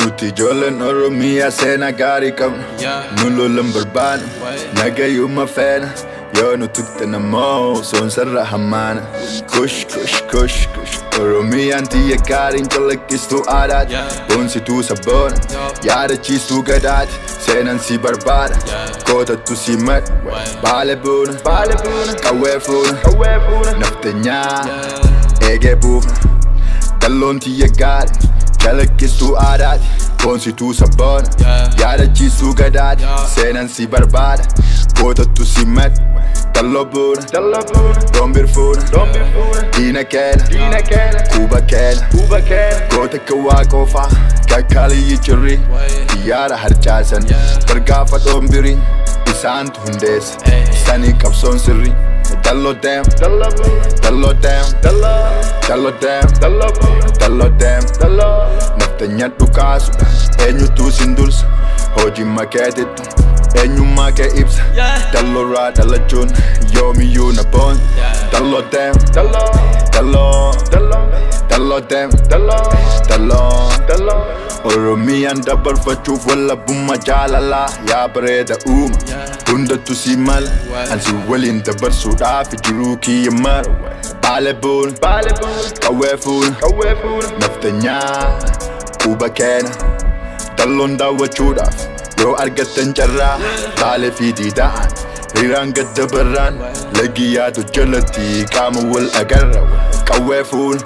Nuti ijoolleen Oromiyaa seenaa gaarii qabna. Nu lolan barbaadna, nagayuma feena. Yoo nu tuqxan ammoo soonsarra hammaana. Kush kush kush kush. Oromiyaan tiyya gaariin calaqqistuu aadaati. Boonsituu sabboona, yaadachiistuu gadaati. Seenaan si barbaada, kootattu si madha. Baale buuna, qawwee fuuna, naftanyaa eegee buufna. Dalloon tiyya gaarii calaqqistuu aadaati. Boonsituu sabboona, yaadachiistuu gadaati. Seenaan si barbaada, kootattu si madha. Dalloo buuna, doombir fuuna, diina keena, quba keena, goota akka waaqoofaa, kakkaliyyi cirrii, xiyyaara harcaasan, bargaafa dhoombirii, isaantu hundeessa, sanii qabsoon sirrii. Dalloo deem, dalloo deem, dalloo deem, dalloo deem, naftanya dhukaasu, eenyutu sin dursa, hojii makeetitu. Eenyummaa kee ibsa, dalloorraa dhalachuun yoomiyyuu na boon. Dalloo deem, dalloo, dalloo deem, dalloo. Oromiyaan dabarfachuuf wallabummaa jaalalaa yaa bareeda uuma. Hundattu si mala, ansi waliin dabarsuudhaaf jiruu kiyya mara. Baale buuna, qawwee fuuna, naftanyaa quba keena. Dalloon daawwachuudhaaf yoo argattan carraa baalee fi diida'an riiraan gadda barraan lagi yaadu jalatti qaama wal agarra. Qawwee fuuna,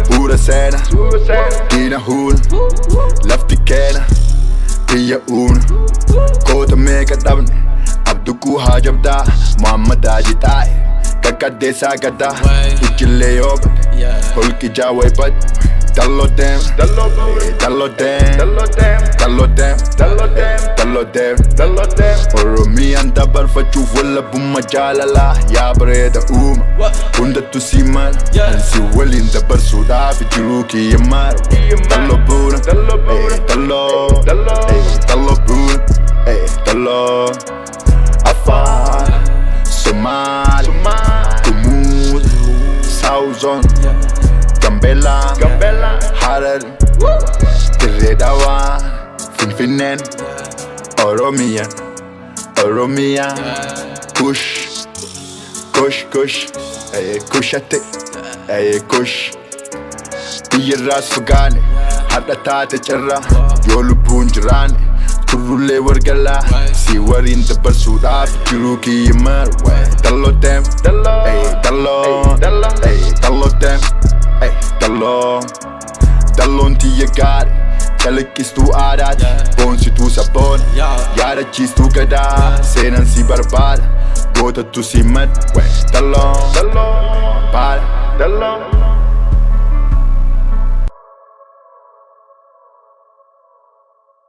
huura seena, diina huuna, lafti keena, biyya uuna. Koota meeqa dhabne, abduquu haa jabdaa, Muhammad Haji Xaa'e, qaqqaddeessaa gadaa, ijjillee yoo bade, holqi jaawee bade. Dalloo deem, dalloo deem, dalloo deem, dalloo deem. Oromiyaan dabarfachuuf wallabummaa jaalalaa yaa bareeda uuma. Hundattu si mala, ansi waliin dabarsuudhaaf jiruu kiyya mara. Dalloo buuna, dalloo, dalloo buuna, dalloo. Afaan, Somaali, Gumuz, South Gambella, Harar, Dirree Dhawaa, Finfinneen, Oromiyaa, Oromiyaa, Kush, Kush, Kush, Kushate, Kush. Biyyarraas fagaane, har'a taate carraa, yoo lubbuun jiraanne, turrullee wargalaa, si waliin dabarsuudhaaf jiruu kiyya mara. Dalloo deem, dalloo, dalloo deem, dalloo. Dalloon tiyya gaarii, calaqqistuu aadaati, boonsituu sabboona, yaadachiistuu gadaa, seenaan si barbaada, gootattu si madda. Dalloo, baala,